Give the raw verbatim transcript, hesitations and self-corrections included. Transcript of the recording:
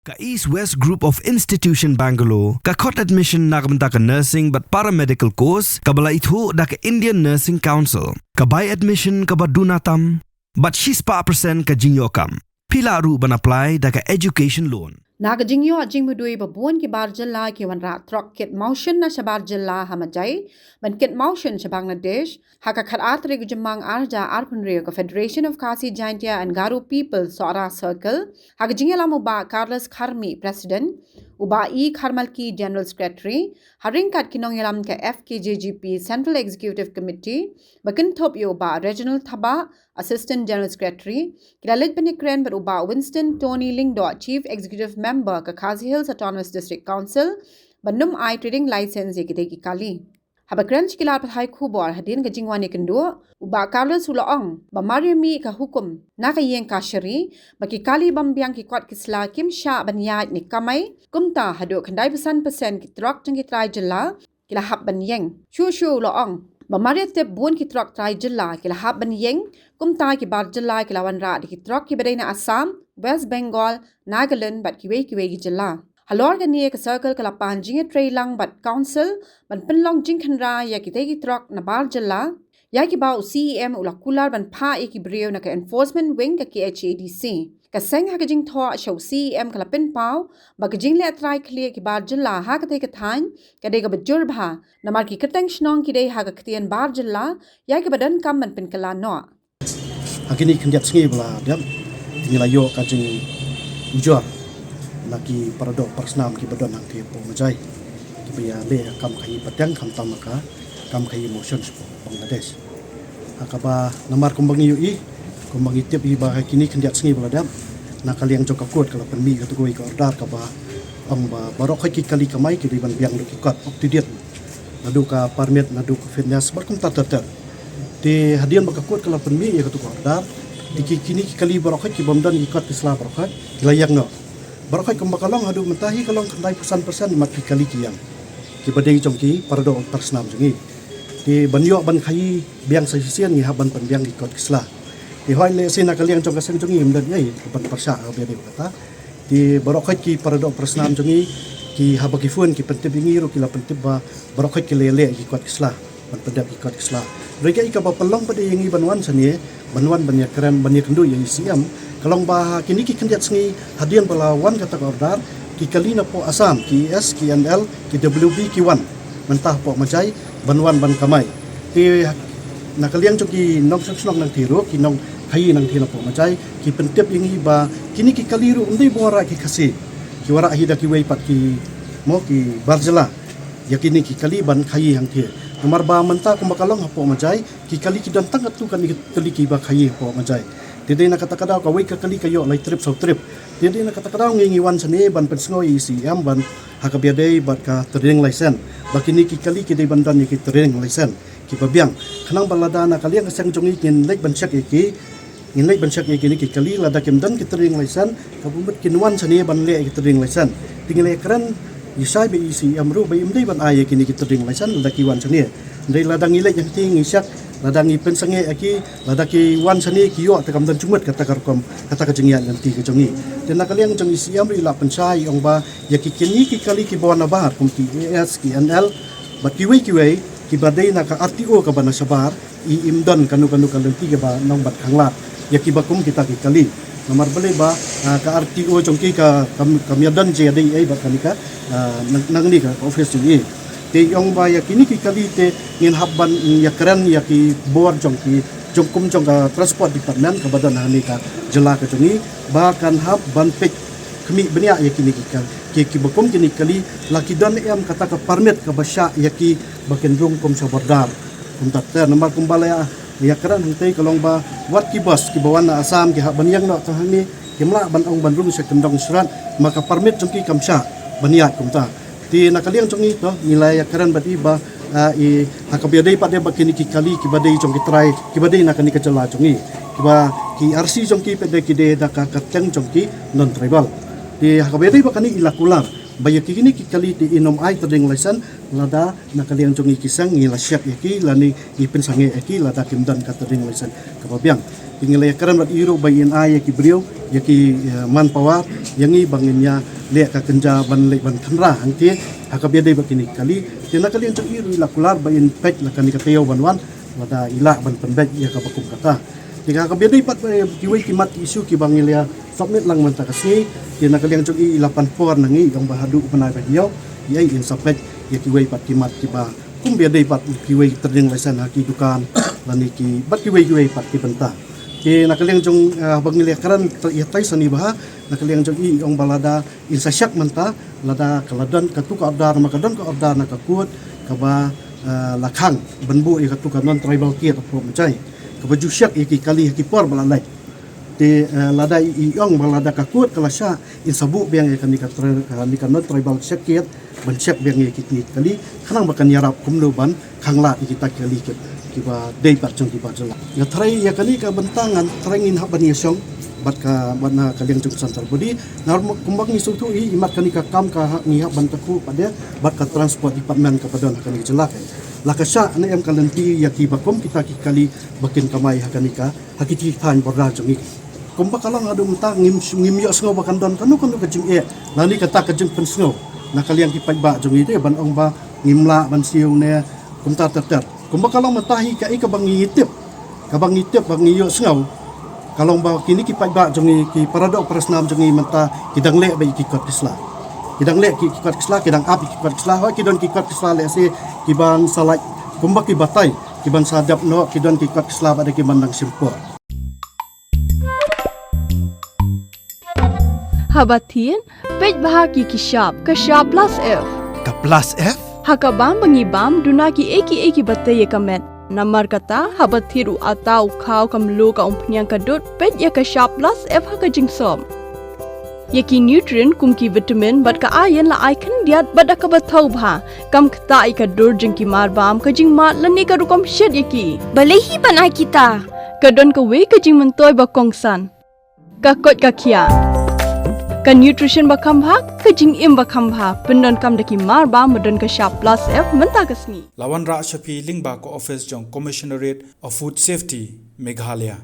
Ka East West Group of Institution Bangalore ka khot admission na ka bynta ka nursing bad paramedical course kaba la ithuh da ka Indian Nursing Council. Ka bai admission kaba duna tam bad shispah percent ka jingïoh kam. Phi lah ruh ban apply da ka education loan. Na ka jingïoh jingmudui ba bun ki bar jylla ki wanrah truck kit mawshun na shabar jylla ha Majai ban kit mawshun sha Bangladesh, ha ka khatar tarik u Jymmang arhajar arphew hynriew ka Federation of Khasi Jaintia and Garo People Sohra Circle, ha ka jingïalam u Bah Carlos Kharmi, President, u Bah E Kharmalki, General Secretary, ha ryngkat ki nongïalam ka F K J G P Central Executive Committee, ba kynthup ïa u Bah Reginald Thabah, Assistant General Secretary, ki la leit ban ïakren bad u Bah Winston Tony Lyngdoh, Chief Executive Member ka Khasi Hills Autonomous District Council, ban ym ai trading license ïa kitei ki kali. Haba kren sha ki lad pathai khubor hadien ka jingwan ïakynduh, u Bah Carlos u la ong ba mar ïa mih ka hukum na ka ïing kashari ba ki kali bym biang ki kot ki sla kim shah ban ïaid ne kamai, kumta haduh khyndai phew san percent ki truck jong ki trai jylla ki la hap ban ïeng. Shuh shuh u la ong ba mar ïa tip bun ki truck trai jylla ki la hap ban ïeng, kumta ki bar jylla ki la wanrah da ki truck kiba dei na Assam, West Bengal, Nagaland bad kiwei kiwei ki jylla. Halor kane ka circle ka la pan jingïatreilang bad council ban pynlong jingkhynra ïa kitei ki truck na bar jylla, ïa kiba u C E M u la kular ban phah ïa ki briew na ka enforcement wing ka K H A D C. Ka seng ha ka jingthoh sha u C E M ka la pynpaw ba ka jingleh trai khlieh ki bar jylla ha katei ka thaiñ ka dei kaba jur bha, namar ki kyrteng shnong ki dei ha ka ktien bar jylla, ïa kiba donkam ban pynkylla noh. Ha kine khyndiat sngi ba la dep, te ngi la ïoh ka jingujor na ki paradoh parasnam kiba don hangtei hapoh Majai, kiba ïaleh kam khaïi pateng khamtam ha ka kam khaïi mawshun shapoh Bangladesh. Ha kaba namar kumba ngi ïohi, kumba ngi tip hi ba ha kine khyndiat sngi ba la dep, na ka liang jong ka court ka la pynmih katu kawei ka order kaba ong ba baroh khoit ki kali kamai ki dei ban biang da ki kot up to date, naduh ka permit, naduh ka fitness bad kumta ter ter. Te hadien ba ka court ka la pynmih ïa katu ka order, te ki kine ki kali baroh khoit ki bym don ki kot ki sla baroh khoit ki la ïeng noh. Baroh khoit kumba ka long haduh mynta hi ka long khyndai phew san percent mat ki kali ki ïeng, kiba dei jong ki paradoh parasnam jong ngi. Te ban ïoh ban khaïi biang sa shisien ngi hap ban pynbiang ki kot ki sla. Te hooid lehse na ka liang jong ka seng jong ngi ym don ei ban pyrshah ha kaba ïadei bad kata. Te baroh khoit ki paradoh parasnam jong ngi, ki haba ki phone ki pyntip ïa ngi ruh ki la pyntip ba baroh khoit ki la ïaleh ki kot ki sla, ban pyndep ki kot ki sla. Hynrei kaei kaba pynlong pat ïa ngi ban wan shane, ban wan ban ïakren, ban ïakynduh ïa i C M, ka long ba ha kine ki khyndiat sngi hadien ba la wan kata ka order, ki kali napoh Assam, ki E S, ki N L, ki W B ki wan mynta hapoh Majai ban wan ban kamai. Te na ka liang jong ki nongshong shnong nangtei ruh, ki nongkhaïi nangtei napoh Majai, ki pyntip ïa ngi ba kine ki kali ruh ym dei ba wanrah ki Khasi, ki wanrah hi da kiwei pat ki, mo, ki bar jylla ïa kine ki kali ban khaïi hangtei. Namar ba mynta kumba ka long hapoh Majai, ki kali ki don tang katto katne ki kali kiba khaïi hapoh Majai. Te dei na kata ka daw kawei ka kali ka ïoh lai trip saw trip. Te dei na kata ka daw ngi ngi wan shane ban pynsngew ïa i C M ban ha kaba ïadei bad ka trading license, ba kine ki kali ki dei ban don ïa ki trading license kiba biang. Khnang ba lada na ka liang ka seng jong ngi ngin leit ban check ïa ki, ngin leit ban check ïa kine ki kali, lada kim don ki trading license, ka bym bit kin wan shane ban leh ïa ki trading license. Te ngi la ïakren ïa shai bad i C M ruh ba ym dei ban ai ïa kine ki trading license lada ki wan shane. Hynrei lada ngi leit hangtei ngi check, lada ngi pynsangeh ïa ki, lada ki wan shane ki ïoh te kam don jingmut kata ka rukom, kata ka jingïaid lynti ka jong ngi. Te na ka liang jong i C M ruh i la pynshai, i ong ba ïa ki kine ki kali kiba wan nabar kum ki E S, ki N L bad kiwei kiwei kiba dei na ka R T O kaba na shabar, i ym don kano kano ka lynti kaba nang ban khanglad ïa kiba kum kita ki kali. Namar balei ba, ah, ka R T O jong ki ka kam, kam ïadon jingïadei ei bad kane ka, ah, nang, nangne ka office jong i. Te i ong ba ïa kine ki kali te ngin hap ban ïakren ïa ki bor jong ki, jong kum jong ka Transport Department kaba don hangne ka jylla ka jong i, ba kan hap ban peit khmih bniah ïa kine ki kal-, ki, kiba kum kine ki kali, la ki don em kata ka permit kaba shah ïa ki ba kin rung kum sha border. Kumta ter namar kumba la ïa, ïakren hangtei ka long ba wat ki bus kiba wan na Assam ki hap ban ïeng noh tang hangne, kim lah ban ong ban rung sha kyndong shrat ma ka permit jong ki kam shah ban ïaid kumta. Te na ka liang jong ngi to ngi la ïakren bad i ba, ah, i ha kaba ïadei pat de bad kine ki kali kiba dei jong ki trai kiba dei na kane ka jylla jong ngi, kiba ki R C jong ki pat de ki dei da ka kyrteng jong ki non tribal. Te ha kaba ïadei bad kane i la kular Ba ïa kine ki kali te in ym ai trading license lada na ka liang jong ngi ki seng ngi la check ïa ki lane ngi pynsangeh ïa ki lada kim don ka trading license kaba biang. Te ngi la ïakren bad i ruh ba in ai ïa ki briew ïa ki, eh, manpower ïa ngi ba ngin ïa leh ka kynja ban leh ban kynrah hangtei ha kaba ïadei bad kine ki kali. Te na ka liang jong i ruh i la kular ba in peit la kane ka taïew ban wan lada i lah ban pynbeit ïa kaba kum kata. Te ha kaba ïadei pat, eh, kiwei ki mat ki issue kiba ngi la submit lang mynta ka sngi. Te na ka liang jong i i la pan por na ngi ong ba haduh u bnai ba hynñiew ïa i in sa peit ïa kiwei pat ki mat kiba kum ba ïadei pat kiwei trading license ha ki dukan lane ki bad kiwei kiwei pat ki bynta. Te na ka liang jong, eh, ba ngi la ïakren ïa tai sani bha na ka liang jong i i ong ba lada in sa check mynta lada ka la don katu ka order, namar ka don ka order na ka court kaba, eh, la khang ban buh ïa katu ka non tribal kiad approach mynjai kaba ju check ïa ki kali ha ki por ba la leit. Te, eh, lada i, i ong ba lada ka court ka la shah in sa buh biang ïa kane ka tra-, kane ka non tribal check kiad ban check biang ïa ki kali khnang ba kan ïarap kumno ban khang lad ïa kita ki kali ki, kiba dei pat jong kiba jylla. Nga tharai ïa kane ka bynta ngan tharai ngin hap ban ïashong bad ka, bad na ka liang jong central body. Namar kumba ngi sngewthuh hi, imat kane ka kam ka hap, ngi hap ban takhuh pat de bad ka transport department kaba don ha kane ka jylla. Ka la ka shah ne em ka lynti ïa kiba kum kita ki kali ba kin kamai ha kane ka, ha ki thaiñ border jong ngi. Kumba ka long haduh mynta ngim, ngim ïohsngew ba kan don kano kano ka jingeh lane kata ka jingpynsngew na ka liang ki paidbah jong ngi te ban ong ba ngim lah ban siew ne kumta ter ter. Kumba ka long mynta hi kaei kaba ngi tip, kaba ngi tip ba ngi ïohsngew ka long ba kine ki paidbah jong ngi, ki paradoh parasnam jong ngi mynta ki dang leh bad ki kot ki sla. Ki dang leh ki, ki kot ki sla, ki dang ap ki kot ki sla. Hooid ki don ki kot ki sla lehse kiban sa lait kumba ki batai kiban sa dep noh, ki don ki kot ki sla bad kiban dang shim por. Haba thied, peit bha ki ki shap, ka shap plus F. Ka plus F? Ha ka bam ba ngi bam, duna kiei kiei kiba tei ïa ka met. Namar kata, haba thied u atta, u khaw, ka mluh, ka umphniang, ka dud, peit ïa ka shap plus F ha ka jingsop. Ïa ki nutrient kum ki vitamin bad ka iron la ai khyndiat bad da kaba thaw bha. Kam ktah ïa ka dur jong ki mar bam, ka jingmad lane ka rukom shet ïa ki. Balei hi ban ai kita? Ka don kawei ka jingmyntoi ba kongsan. Ka koit ka khiah. Ka nutrition ba kham bha, ka jingim ba kham bha, pyndonkam da ki mar bam ba don ka shap plus F mynta ka sngi. La wanrah sha phi lyngba ka office jong Commissionerate of Food Safety, Meghalaya.